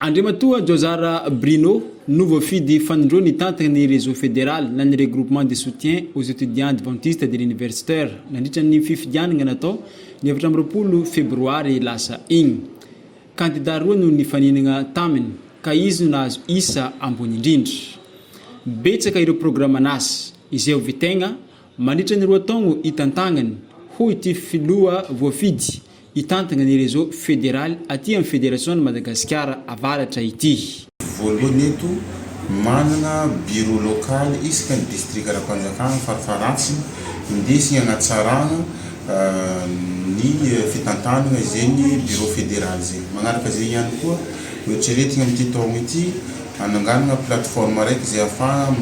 Andriamatoa Jozara Bruno no voafidy fanindroany hitantana ny Réseau Fédéral na ny Regroupement de Soutien aux Étudiants Adventistes de l'Universitaire nandritra ny fifidianana natao ny 24 febroary lasa igny. Kandida roa no nifaninana taminy ka izy no nahazo isa ambony indrindra. Betsaka ireo programan'asa izay ho vitaigna mandritra ny roa taogno hitantagnany, hoy ity filoha voafidy hitantana ny Réseau Fédéral aty amin'ny Federasion'i Madagasikara Avaratra ity. Voalohany eto, manana bureau local isaka ny distrika ara-panjakana farafaharatsiny indesiny hanatsarana ny fitantanana izegny bureau fédéral zegny. Magnaraka zegny ihany koa, noeritreretigna amin'ity taogno ity hananganana plateforme araiky izay ahafahana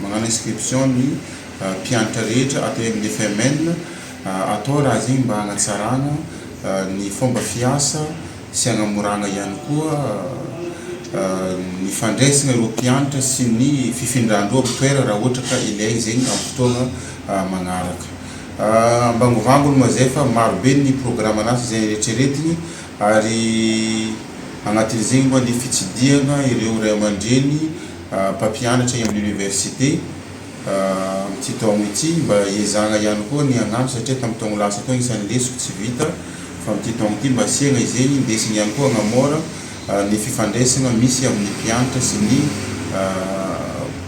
magnano inscription ny mpianatra rehetra aty amin'ny FMN. Atao raha zegny mba hagnatsarana ny fomba fiasa sy hagnamoragna ihany koa ny fandraisagna ireo mpianatra sy ny fifindrandreo amin'ny toerana raha ohatra ka ilaigny zegny amin'ny fotoagna magnaraka. Ambangovangony moa zay fa maro be ny programan'asa izay eritreretigny ary agnatin'izegny moa ny fitsidihagna ireo ray aman-dreny mpampianatra eny amin'ny université. amin'ity taogno ity mba hiezahagna ihany koa ny hagnano satria tamin'ny taogno lasa tao agnisan'ny lesoko tsy vita fa amin'ity taogno ity mba asiagna izegny indesigny ihany koa hagnamôra ny fifandraisagna misy amin'ny mpianatra sy ny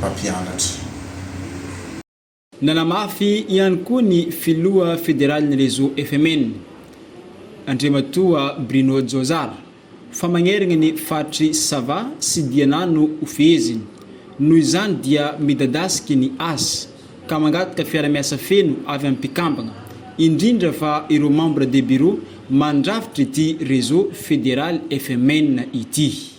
mpampianatra. Nanamafy ihany koa ny filoha federalin'ny Réseau FMN, Andriamatoa Bruno Jozara, fa magnerigna ny faritry Sava sy Diana no ho feheziny. Noho izany dia midadasiky ny as ka mangataka fiara-miasa feno avy amin'ny mpikambagna, indrindra fa ireo membre de bureau mandrafitra ity Réseau Fédéral FMN ity.